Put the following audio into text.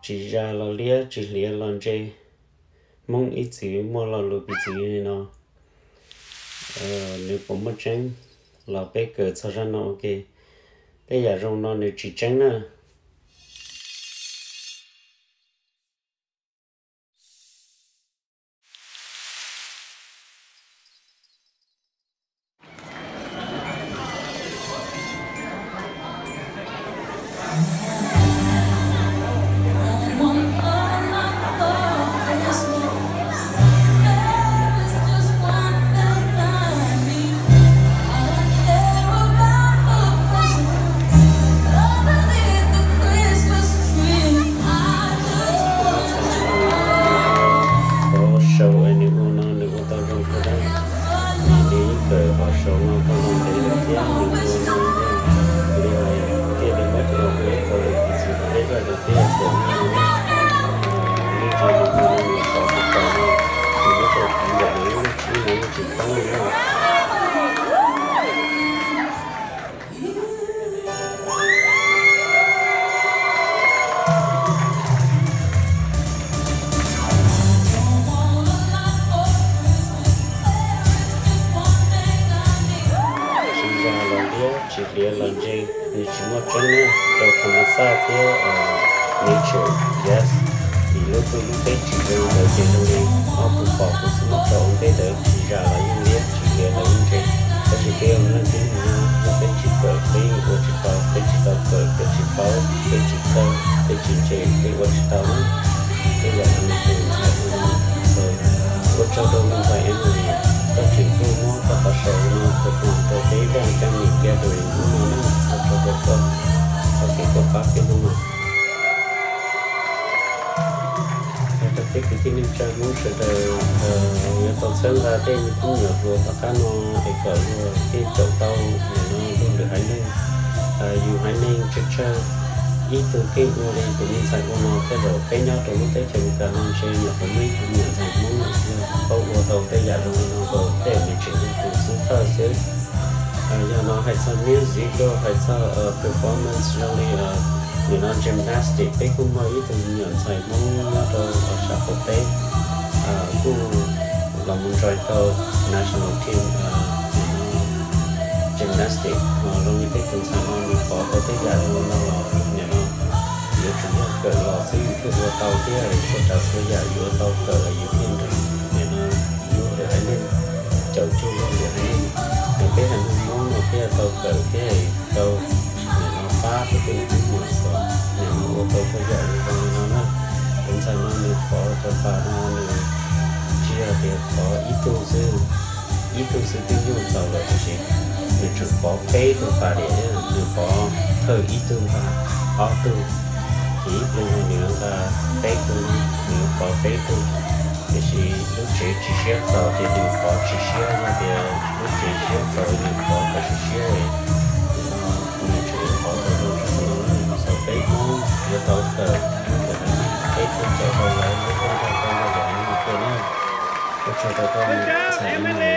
Tsis zam los liab, tsis hliav los ntse. Hmoob ib txwm muaj lo lus piv txwv li no, nws puas muaj tseeb los peb kawm txog zaj no ua ke. Tej yam zoo no nws tsis tseeb na. Qhov sau es nws ua no nws ua tau zoo kawg dab. Nws yeej kawm qhov sau no tau ntev lawm thiab nws ua no thiaj li muab coj los ua ib qho lus piv txwv rau peb zaj dua peb yam kawm no. Lub ntsiab lus no nws tau tau no, nws muab tau piv ntawm nws lub ntsiab no yeej tsis poob li na. Tsis zam los liab, tsis hliav los ntse, nws tsis muaj tseeb na. Rau qhov no xaj thiab nature, yes, vim lub ntuj lub teb tsis zoo ntawd ces zoo li ob tug pos kuv xub muab tso ua ntej ntawd, tsis zam los yeej liab, tsis hliav los yeej ntse. Tab sis peb ua neej tib neeg no yog peb tsis kawm peb yeej ua tsis tau, peb tsis tau kawm peb tsis paub, peb tsis txawj, peb tsis ntse peb ua tsis tau na. Tej yam zoo li tus ntxhais no, ua tsaug rau me ntxhais Emily, koj tseem tuaj muab koj qhov sau no perform rau peb Vaj Cam Media Gathering hnub no na, ua tsaug rau koj txoj kev tuaj pab peb hnub no. Hais rau peb kwv tij neej tsa Hmoob sawv daws, yuav tau txhawb nqa tej me tub me nyuam hluas tom qab no es kom luag thiaj caum tau nim no luag lwm haiv neeg. Yus haiv neeg tsawg tsawg, ib tug keej ua li tus me ntxhais ua no, tej zaum peb nyob rau lub teb chaws Amelikas no ntshe nyuam qhuav muaj ib tug me nyuam ntxhais Hmoob yog paub ua tau tej yam zoo li no rau tej me tseem yog tus xub thawj xwb. Yog no hais txog musical, hais txog performance zoo li nim no gymnastic, peb kuj muaj ib tug me nyuam ntxhais Hmoob nyob rau sab qaum teb kuj los mus join tau national team gymnastic, ho zoo li peb tus ntxhais no nws pov tau tej yam zoo li no los nim no yuav tsum yog kawm los xwb yus thiaj ua tau thiab, txhua tsav txhua yam yuav tau kawm los yus thiaj nrog nim no lub lwm haiv neeg, caum cuag lub lwm haiv neeg. Nws peb haiv neeg Hmoob no thiaj tau kawm thiab tau nim no pab peb tej me tub me nyuam kom nim no ua tau txhua yam zoo li no na. Tus ntxhais no nws pov cov pas no nws tsis yog tias pov ib tug xwb, ib tug xwb twb nyuaj txaus lawm tiam sis nws tseem pov peb tug pas tiam, nws pov thawj ib tug nqa ob tug, ces ib pliag no nws yuav nqa peb tug, nws yuav pov peb tug. Tiam sis lub tsev tsis siab txaus ces nws pov tsis siab, yog tias lub tsev siab txaus nws pov kom siab siab. Nim no nws tseem yuav pov tau zoo li no, xav peb Hmoob yuav tau kawm, peb thiaj caum tau lawv, peb thiaj nrog tau lawv mus kiag na. Ua tsaug rau koj ntxhais Emily.